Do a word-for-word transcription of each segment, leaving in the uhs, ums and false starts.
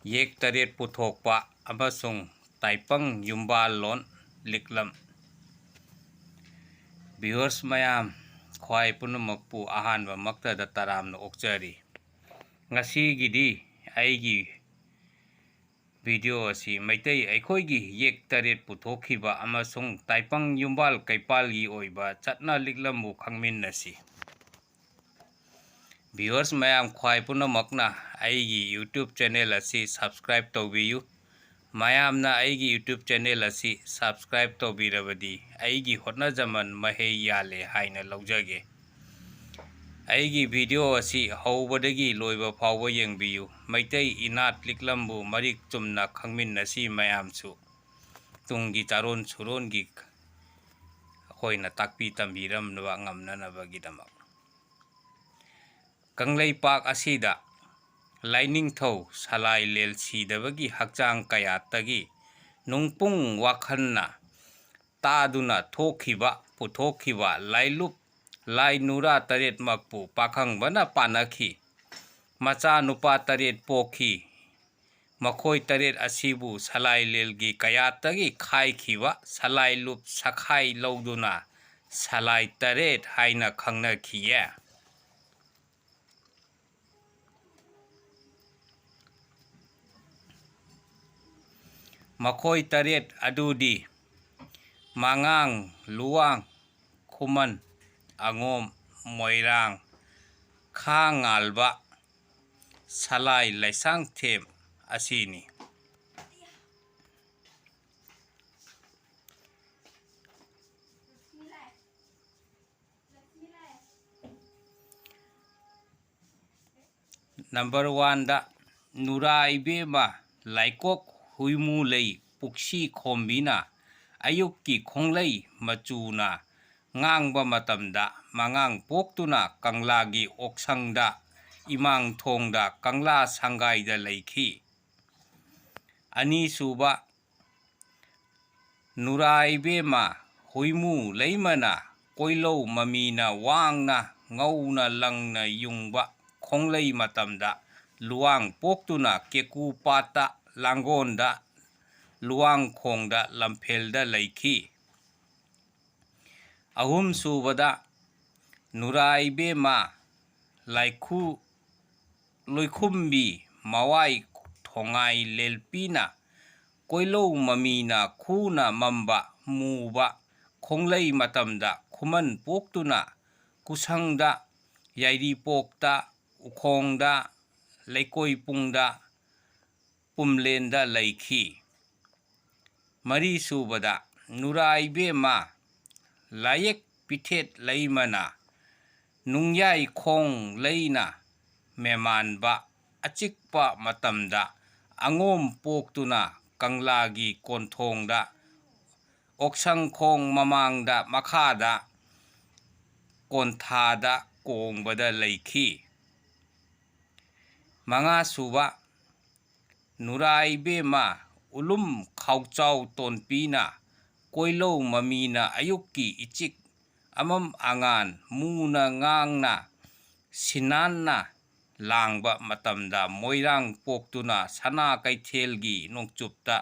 ꯌꯦꯛ ꯇꯔꯦꯠ ꯄꯨꯊꯣꯛꯄ ꯑꯃꯁꯨꯡ ꯇꯥꯏꯄꯪ ꯌꯨꯝꯕꯥꯜꯂꯣꯟ ꯂꯤꯛꯂꯝ꯫ Viewers ꯃꯌꯥꯝ, ꯈ꯭ꯋꯥꯏ ꯄꯨꯝꯅꯃꯛꯄꯨ ꯑꯍꯥꯟꯕꯃꯛꯇꯗ ꯇꯔꯥꯝꯅ ꯑꯣꯛꯆꯔꯤ꯫ ꯉꯁꯤꯒꯤꯗꯤ ꯑꯩꯒꯤ video ꯑꯁꯤ ꯃꯩꯇꯩ ꯑꯩꯈꯣꯏꯒꯤ ꯌꯦꯛ ꯇꯔꯦꯠ ꯄꯨꯊꯣꯛꯈꯤꯕ ꯑꯃꯁꯨꯡ ꯇꯥꯏꯄꯪ ꯌꯨꯝꯕꯥꯜ ꯀꯩꯄꯥꯜꯒꯤ ꯑꯣꯏꯕ ꯆꯠꯅ ꯂꯤꯛꯂꯝꯕꯨ ꯈꯪꯃꯤꯟꯅꯁꯤ꯫ Viewers ꯃꯌꯥꯝ, ꯈ꯭ꯋꯥꯏ ꯄꯨꯝꯅꯃꯛꯅ ꯑꯩꯒꯤ YouTube channel ꯑꯁꯤ subscribe ꯇꯧꯕꯤꯌꯨ꯫ ꯃꯌꯥꯝꯅ ꯑꯩꯒꯤ YouTube channel ꯑꯁꯤ subscribe ꯇꯧꯕꯤꯔꯕꯗꯤ ꯑꯩꯒꯤ ꯍꯣꯠꯅꯖꯃꯟ ꯃꯍꯩ ꯌꯥꯜꯂꯦ ꯍꯥꯏꯅ ꯂꯧꯖꯒꯦ꯫ ꯑꯩꯒꯤ video ꯑꯁꯤ ꯍꯧꯕꯗꯒꯤ ꯂꯣꯏꯕ ꯐꯥꯎꯕ ꯌꯦꯡꯕꯤꯌꯨ꯫ ꯃꯩꯇꯩ ꯏꯅꯥꯠ ꯂꯤꯛꯂꯝꯕꯨ ꯃꯔꯤꯛ ꯆꯨꯝꯅ ꯈꯪꯃꯤꯟꯅꯁꯤ ꯃꯌꯥꯝꯁꯨ꯫ ꯇꯨꯡꯒꯤ ꯆꯥꯔꯣꯟ ꯁꯨꯔꯣꯟꯒꯤ ꯑꯩꯈꯣꯏꯅ ꯇꯥꯛꯄꯤ ꯇꯝꯕꯤꯔꯝꯅꯕ ꯉꯝꯅꯅꯕꯒꯤꯗꯃꯛ꯫ ꯀꯪꯂꯩꯄꯥꯛ ꯑꯁꯤꯗ ꯂꯥꯏꯅꯤꯡꯊꯧ ꯁꯂꯥꯏ ꯂꯦꯜ ꯁꯤꯗꯕꯒꯤ ꯍꯛꯆꯥꯡ ꯀꯌꯥꯠꯇꯒꯤ ꯅꯨꯡꯄꯨꯡ ꯋꯥꯈꯜꯅ ꯇꯥꯗꯨꯅ ꯊꯣꯛꯈꯤꯕ, ꯄꯨꯊꯣꯛꯈꯤꯕ ꯂꯥꯏꯂꯨꯞ ꯂꯥꯏ ꯅꯨꯔꯥ ꯇꯔꯦꯠꯃꯛꯄꯨ ꯄꯥꯈꯪꯕꯅ ꯄꯥꯟꯅꯈꯤ꯫ ꯃꯆꯥꯅꯨꯄꯥ ꯇꯔꯦꯠ ꯄꯣꯛꯈꯤ꯫ ꯃꯈꯣꯏ ꯇꯔꯦꯠ ꯑꯁꯤꯕꯨ ꯁꯂꯥꯏ ꯂꯦꯜꯒꯤ ꯀꯌꯥꯠꯇꯒꯤ ꯈꯥꯏꯈꯤꯕ ꯁꯂꯥꯏ ꯂꯨꯞ ꯁꯈꯥꯏ ꯂꯧꯗꯨꯅ ꯁꯂꯥꯏ ꯇꯔꯦꯠ ꯍꯥꯏꯅ ꯈꯪꯅꯈꯤꯌꯦ꯫ ꯃꯈꯣꯏ ꯇꯔꯦꯠ ꯑꯗꯨꯗꯤ ꯃꯉꯥꯡ, ꯂꯨꯋꯥꯡ, ꯈꯨꯃꯟ, ꯑꯉꯣꯝ, ꯃꯣꯏꯔꯥꯡ, ꯈꯥ ꯉꯥꯜꯕ, ꯁꯂꯥꯏ ꯂꯩꯁꯥꯡꯊꯦꯝ ꯑꯁꯤꯅꯤ꯫ Number one ꯗ ꯅꯨꯔꯥ ꯏꯕꯦꯝꯃ ꯂꯥꯏꯀꯣꯛ ꯍꯨꯏꯃꯨ ꯂꯩ ꯄꯨꯛꯁꯤ ꯈꯣꯝꯕꯤꯅ ꯑꯌꯨꯛꯀꯤ ꯈꯣꯡꯂꯩ ꯃꯆꯨꯅ ꯉꯥꯡꯕ ꯃꯇꯝꯗ ꯃꯉꯥꯡ ꯄꯣꯛꯇꯨꯅ ꯀꯪꯂꯥꯒꯤ ꯑꯣꯛꯁꯪꯗ ꯏꯃꯥꯡ ꯊꯣꯡꯗ ꯀꯪꯂꯥ ꯁꯪꯒꯥꯏꯗ ꯂꯩꯈꯤ꯫ ꯑꯅꯤꯁꯨꯕ ꯅꯨꯔꯥ ꯏꯕꯦꯝꯃ ꯍꯨꯏꯃꯨ ꯂꯩꯃꯅ ꯀꯣꯏꯂꯧ ꯃꯃꯤꯅ ꯋꯥꯡꯅ ꯉꯧꯅ ꯂꯪꯅ ꯌꯨꯡꯕ ꯈꯣꯡꯂꯩ ꯃꯇꯝꯗ ꯂꯨꯋꯥꯡ ꯄꯣꯛꯇꯨꯅ ꯀꯦꯀꯨ ꯄꯥꯠꯇ, ꯂꯥꯡꯒꯣꯟꯗ, ꯂꯨꯋꯥꯡ ꯈꯣꯡꯗ, ꯂꯝꯐꯦꯜꯗ ꯂꯩꯈꯤ꯫ ꯑꯍꯨꯝꯁꯨꯕꯗ ꯅꯨꯔꯥ ꯏꯕꯦꯝꯃ ꯂꯥꯏꯈꯨ-, ꯂꯣꯏꯈꯨꯝꯕꯤ ꯃꯋꯥꯏ ꯊꯣꯡꯉꯥꯏ ꯂꯦꯜꯄꯤꯅ ꯀꯣꯏꯂꯧ ꯃꯃꯤꯅ ꯈꯨꯅ ꯃꯝꯕ ꯃꯨꯕ ꯈꯣꯡꯂꯩ ꯃꯇꯝꯗ ꯈꯨꯃꯟ ꯄꯣꯛꯇꯨꯅ ꯀꯨꯁꯪꯗ, ꯌꯥꯏꯔꯤꯄꯣꯛꯇ, ꯎꯈꯣꯡꯗ, ꯂꯩꯀꯣꯏꯄꯨꯡꯗ, ꯄꯨꯝꯂꯦꯟꯗ ꯂꯩꯈꯤ꯫ ꯃꯔꯤꯁꯨꯕꯗ ꯅꯨꯔꯥ ꯏꯕꯦꯝꯃ ꯂꯥꯏꯌꯦꯛ ꯄꯤꯊꯦꯠ ꯂꯩꯃꯅ ꯅꯨꯡꯌꯥꯏ ꯈꯣꯡ ꯂꯩꯅ ꯃꯦꯃꯥꯟꯕ ꯑꯆꯤꯛꯄ ꯃꯇꯝꯗ ꯑꯉꯣꯝ ꯄꯣꯛꯇꯨꯅ ꯀꯪꯂꯥꯒꯤ ꯀꯣꯟꯊꯣꯡꯗ ꯑꯣꯛꯁꯪ ꯈꯣꯡ ꯃꯃꯥꯡꯗ ꯃꯈꯥꯗ ꯀꯣꯟꯊꯥꯗ ꯀꯣꯡꯕꯗ ꯂꯩꯈꯤ꯫ ꯃꯉꯥꯁꯨꯕ ꯅꯨꯔꯥ ꯏꯕꯦꯝꯃ ꯎꯂꯨꯝ ꯈꯥꯎꯆꯥꯎ ꯇꯣꯟꯄꯤꯅ ꯀꯣꯏꯂꯧ ꯃꯃꯤꯅ ꯑꯌꯨꯛꯀꯤ ꯏꯆꯤꯛ ꯑꯃꯝ ꯑꯉꯥꯟ ꯃꯨꯅ ꯉꯥꯡꯅ ꯁꯤꯅꯥꯟꯅ ꯂꯥꯡꯕ ꯃꯇꯝꯗ ꯃꯣꯏꯔꯥꯡ ꯄꯣꯛꯇꯨꯅ ꯁꯅꯥ ꯀꯩꯊꯦꯜꯒꯤ ꯅꯣꯡꯆꯨꯞꯇ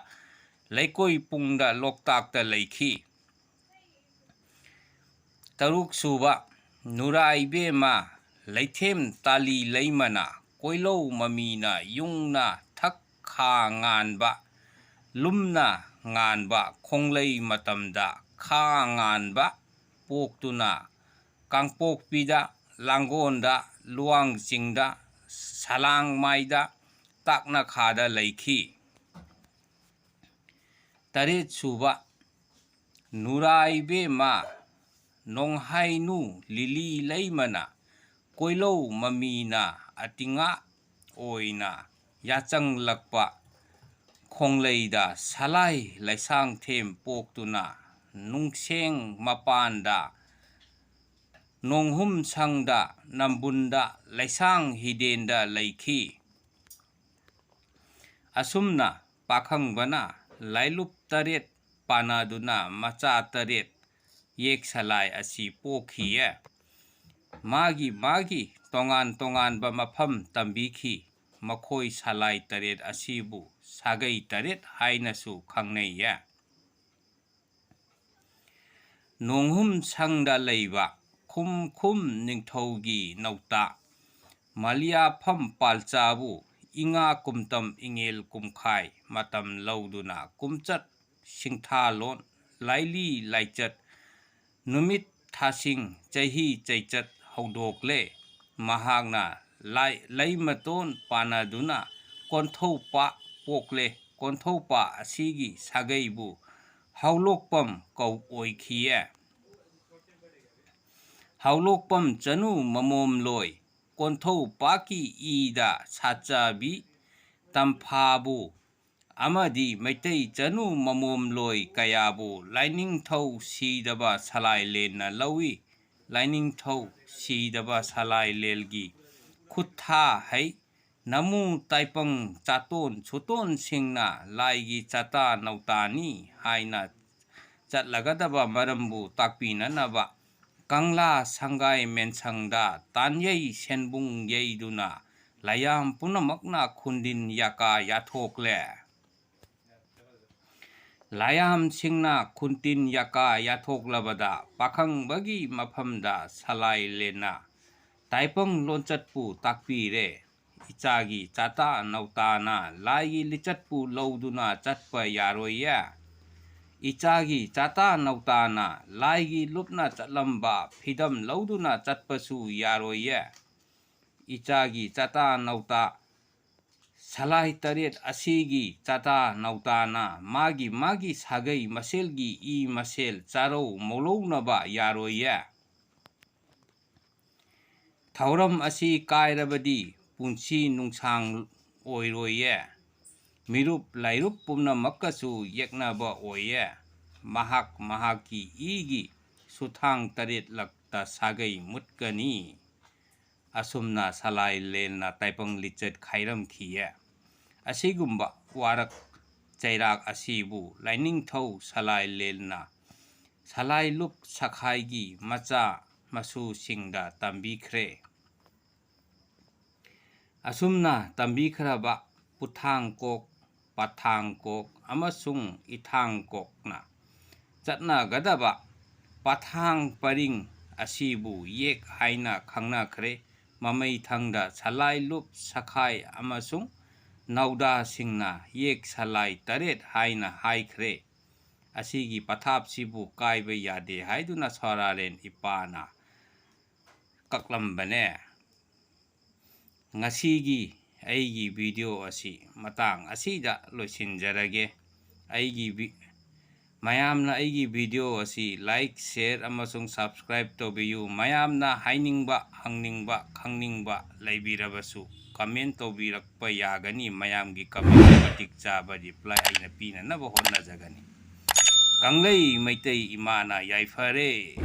ꯂꯩꯀꯣꯏ ꯄꯨꯡꯗ ꯂꯣꯛꯇꯥꯛꯇ ꯂꯩꯈꯤ꯫ ꯇꯔꯨꯛꯁꯨꯕ ꯅꯨꯔꯥ ꯏꯕꯦꯝꯃ ꯂꯩꯊꯦꯝ ꯇꯥꯂꯤ ꯂꯩꯃꯅ ꯀꯣꯏꯂꯧ ꯃꯃꯤꯅ ꯌꯨꯡꯅ ꯊꯛ ꯈꯥ ꯉꯥꯟꯕ, ꯂꯨꯝꯅ ꯉꯥꯟꯕ ꯈꯣꯡꯂꯩ ꯃꯇꯝꯗ ꯈꯥ ꯉꯥꯟꯕ ꯄꯣꯛꯇꯨꯅ ꯀꯥꯡꯄꯣꯛꯄꯤꯗ, ꯂꯥꯡꯒꯣꯟꯗ, ꯂꯨꯋꯥꯡ ꯆꯤꯡꯗ, ꯁꯂꯥꯡ ꯃꯥꯏꯗ, ꯇꯥꯛꯅꯈꯥꯗ ꯂꯩꯈꯤ꯫ ꯇꯔꯦꯠꯁꯨꯕ ꯅꯨꯔꯥ ꯏꯕꯦꯝꯃ ꯅꯣꯡꯍꯥꯏꯅꯨ ꯂꯤꯂꯤ ꯂꯩꯃꯅ ꯀꯣꯏꯂꯧ ꯃꯃꯤꯅ ꯑꯇꯤꯉꯥ ꯑꯣꯏꯅ ꯌꯥꯆꯪꯂꯛꯄ ꯈꯣꯡꯂꯩꯗ ꯁꯂꯥꯏ ꯂꯩꯁꯥꯡꯊꯦꯝ ꯄꯣꯛꯇꯨꯅ ꯅꯨꯡꯁꯦꯡ ꯃꯄꯥꯟꯗ ꯅꯣꯡꯍꯨꯝ ꯁꯪꯗ ꯅꯝꯕꯨꯟꯗ ꯂꯩꯁꯥꯡ ꯍꯤꯗꯦꯟꯗ ꯂꯩꯈꯤ꯫ ꯑꯁꯨꯝꯅ ꯄꯥꯈꯪꯕꯅ ꯂꯥꯏꯂꯨꯞ ꯇꯔꯦꯠ ꯄꯥꯟꯅꯗꯨꯅ ꯃꯆꯥ ꯇꯔꯦꯠ ꯌꯦꯛ ꯁꯂꯥꯏ ꯑꯁꯤ ꯄꯣꯛꯈꯤꯌꯦ꯫ ꯃꯥꯒꯤ ꯃꯥꯒꯤ ꯇꯣꯉꯥꯟ ꯇꯣꯉꯥꯟꯕ ꯃꯐꯝ ꯇꯝꯕꯤꯈꯤ꯫ ꯃꯈꯣꯏ ꯁꯂꯥꯏ ꯇꯔꯦꯠ ꯑꯁꯤꯕꯨ ꯁꯥꯒꯩ ꯇꯔꯦꯠ ꯍꯥꯏꯅꯁꯨ ꯈꯪꯅꯩꯌꯦ꯫ ꯅꯣꯡꯍꯨꯝ ꯁꯪꯗ ꯂꯩꯕ ꯈꯨꯝ ꯈꯨꯝ ꯅꯤꯡꯊꯧꯒꯤ ꯅꯧꯇ ꯃꯂꯤꯌꯥꯐꯝ ꯄꯥꯜꯆꯥꯕꯨ ꯏꯉꯥ ꯀꯨꯝꯇꯝ ꯏꯉꯦꯜ ꯀꯨꯝꯈꯥꯏ ꯃꯇꯝ ꯂꯧꯗꯨꯅ ꯀꯨꯝꯆꯠ ꯁꯤꯡꯊꯥꯂꯣꯟ ꯂꯥꯏꯂꯤ ꯂꯥꯏꯆꯠ ꯅꯨꯃꯤꯠ ꯊꯥꯁꯤꯡ ꯆꯍꯤ ꯆꯩꯆꯠ ꯍꯧꯗꯣꯛꯂꯦ꯫ ꯃꯍꯥꯛꯅ ꯂꯥꯏ-, ꯂꯩꯃꯇꯣꯟ ꯄꯥꯟꯅꯗꯨꯅ ꯀꯣꯟꯊꯧꯄꯥ ꯄꯣꯛꯂꯦ꯫ ꯀꯣꯟꯊꯧꯄꯥ ꯑꯁꯤꯒꯤ ꯁꯥꯒꯩꯕꯨ ꯍꯧꯂꯣꯛꯄꯝ ꯀꯧ ꯑꯣꯏꯈꯤꯌꯦ꯫ ꯍꯧꯂꯣꯛꯄꯝ ꯆꯅꯨ ꯃꯃꯣꯝꯂꯣꯏ ꯀꯣꯟꯊꯧꯄꯥꯀꯤ ꯏꯗ ꯁꯥꯠꯆꯕꯤ ꯇꯝꯐꯥꯕꯨ ꯑꯃꯗꯤ ꯃꯩꯇꯩ ꯆꯅꯨ ꯃꯃꯣꯝꯂꯣꯏ ꯀꯌꯥꯕꯨ ꯂꯥꯏꯅꯤꯡꯊꯧ ꯁꯤꯗꯕ ꯁꯂꯥꯏꯂꯦꯟꯅ ꯂꯧꯏ꯫ ꯂꯥꯏꯅꯤꯡꯊꯧ ꯁꯤꯗꯕ ꯁꯂꯥꯏꯂꯦꯜꯒꯤ ꯈꯨꯠꯊꯥ ꯍꯩ ꯅꯃꯨ ꯇꯥꯏꯄꯪ ꯆꯥꯇꯣꯟ ꯁꯨꯇꯣꯟꯁꯤꯡꯅ ꯂꯥꯏꯒꯤ ꯆꯥꯇꯥ ꯅꯧꯇꯥꯅꯤ ꯍꯥꯏꯅ ꯆꯠꯂꯒꯗꯕ ꯃꯔꯝꯕꯨ ꯇꯥꯛꯄꯤꯅꯅꯕ ꯀꯪꯂꯥ ꯁꯪꯒꯥꯏ ꯃꯦꯟꯁꯪꯗ ꯇꯥꯟꯌꯩ ꯁꯦꯟꯕꯨꯡ ꯌꯩꯗꯨꯅ ꯂꯥꯏꯌꯥꯝ ꯄꯨꯝꯅꯃꯛꯅ ꯈꯨꯟꯗꯤꯟ ꯌꯥꯀꯥ ꯌꯥꯊꯣꯛꯂꯦ꯫ ꯂꯥꯏꯌꯥꯝꯁꯤꯡꯅ ꯈꯨꯟꯇꯤꯟ ꯌꯥꯀꯥ ꯌꯥꯊꯣꯛꯂꯕꯗ ꯄꯥꯈꯪꯕꯒꯤ ꯃꯐꯝꯗ ꯁꯂꯥꯏꯂꯦꯟꯅ ꯇꯥꯏꯄꯪ ꯂꯣꯟꯆꯠꯄꯨ ꯇꯥꯛꯄꯤꯔꯦ꯫ ꯏꯆꯥꯒꯤ ꯆꯥꯇꯥ ꯅꯧꯇꯥꯅ ꯂꯥꯏꯒꯤ ꯂꯤꯆꯠꯄꯨ ꯂꯧꯗꯨꯅ ꯆꯠꯄ ꯌꯥꯔꯣꯏꯌꯦ꯫ ꯏꯆꯥꯒꯤ ꯆꯥꯇꯥ ꯅꯧꯇꯥꯅ ꯂꯥꯏꯒꯤ ꯂꯨꯞꯅ ꯆꯠꯂꯝꯕ ꯐꯤꯗꯝ ꯂꯧꯗꯨꯅ ꯆꯠꯄꯁꯨ ꯌꯥꯔꯣꯏꯌꯦ꯫ ꯏꯆꯥꯒꯤ ꯆꯥꯇꯥ ꯅꯧꯇꯥ ꯁꯂꯥꯏ ꯇꯔꯦꯠ ꯑꯁꯤꯒꯤ ꯆꯥꯇꯥ ꯅꯧꯇꯥꯅ ꯃꯥꯒꯤ ꯃꯥꯒꯤ ꯁꯥꯒꯩ ꯃꯁꯦꯜꯒꯤ ꯏ ꯃꯁꯦꯜ ꯆꯥꯔꯧ ꯃꯧꯂꯧꯅꯕ ꯌꯥꯔꯣꯏꯌꯦ꯫ ꯊꯧꯔꯝ ꯑꯁꯤ ꯀꯥꯏꯔꯕꯗꯤ ꯄꯨꯟꯁꯤ ꯅꯨꯡꯁꯥꯡ ꯑꯣꯏꯔꯣꯏꯌꯦ꯫ ꯃꯤꯔꯨꯞ ꯂꯥꯏꯔꯨꯞ ꯄꯨꯝꯅꯃꯛꯀꯁꯨ ꯌꯦꯛꯅꯕ ꯑꯣꯏꯌꯦ꯫ ꯃꯍꯥꯛ ꯃꯍꯥꯛꯀꯤ ꯏꯒꯤ ꯁꯨꯊꯥꯡ ꯇꯔꯦꯠꯂꯛꯇ ꯁꯥꯒꯩ ꯃꯨꯠꯀꯅꯤ꯫ ꯑꯁꯨꯝꯅ ꯁꯂꯥꯏꯂꯦꯟꯅ ꯇꯥꯏꯄꯪ ꯂꯤꯆꯠ ꯈꯥꯏꯔꯝꯈꯤꯌꯦ꯫ ꯑꯁꯤꯒꯨꯝꯕ ꯋꯥꯔꯛ ꯆꯩꯔꯥꯛ ꯑꯁꯤꯕꯨ ꯂꯥꯏꯅꯤꯡꯊꯧ ꯁꯂꯥꯏꯂꯦꯟꯅ ꯁꯂꯥꯏꯂꯨꯞ ꯁꯈꯥꯏꯒꯤ ꯃꯆꯥ ꯃꯁꯨꯁꯤꯡꯗ ꯇꯝꯕꯤꯈ꯭ꯔꯦ꯫ ꯑꯁꯨꯝꯅ ꯇꯝꯕꯤꯈ꯭ꯔꯕ ꯄꯨꯊꯥꯡꯀꯣꯛ, ꯄꯥꯊꯥꯡꯀꯣꯛ ꯑꯃꯁꯨꯡ ꯏꯊꯥꯡꯀꯣꯛꯅ ꯆꯠꯅꯒꯗꯕ ꯄꯊꯥꯡ ꯄꯔꯤꯡ ꯑꯁꯤꯕꯨ ꯌꯦꯛ ꯍꯥꯏꯅ ꯈꯪꯅꯈ꯭ꯔꯦ꯫ ꯃꯃꯩꯊꯪꯗ ꯁꯂꯥꯏ ꯂꯨꯞ ꯁꯈꯥꯏ ꯑꯃꯁꯨꯡ ꯅꯧꯗꯥꯁꯤꯡꯅ ꯌꯦꯛ ꯁꯂꯥꯏ ꯇꯔꯦꯠ ꯍꯥꯏꯅ ꯍꯥꯏꯈ꯭ꯔꯦ꯫ ꯑꯁꯤꯒꯤ ꯄꯊꯥꯞꯁꯤꯕꯨ ꯀꯥꯏꯕ ꯌꯥꯗꯦ ꯍꯥꯏꯗꯨꯅ ꯁꯣꯔꯥꯔꯦꯟ ꯏꯄꯥꯅ ꯀꯛꯂꯝꯕꯅꯦ꯫ ꯉꯁꯤꯒꯤ ꯑꯩꯒꯤ video ꯑꯁꯤ ꯃꯇꯥꯡ ꯑꯁꯤꯗ ꯂꯣꯏꯁꯤꯟꯖꯔꯒꯦ꯫ ꯑꯩꯒꯤ vi-, ꯃꯌꯥꯝꯅ ꯑꯩꯒꯤ video ꯑꯁꯤ like, share ꯑꯃꯁꯨꯡ subscribe ꯇꯧꯕꯤꯌꯨ꯫ ꯃꯌꯥꯝꯅ ꯍꯥꯏꯅꯤꯡꯕ, ꯍꯪꯅꯤꯡꯕ, ꯈꯪꯅꯤꯡꯕ ꯂꯩꯕꯤꯔꯕꯁꯨ comment ꯇꯧꯕꯤꯔꯛꯄ ꯌꯥꯒꯅꯤ꯫ ꯃꯌꯥꯝꯒꯤ comment ꯃꯇꯤꯛ ꯆꯥꯕ reply ꯑꯩꯅ ꯄꯤꯅꯅꯕ ꯍꯣꯠꯅꯖꯒꯅꯤ꯫ ꯀꯪꯂꯩ ꯃꯩꯇꯩ ꯏꯃꯥꯅ ꯌꯥꯏꯐꯔꯦ꯫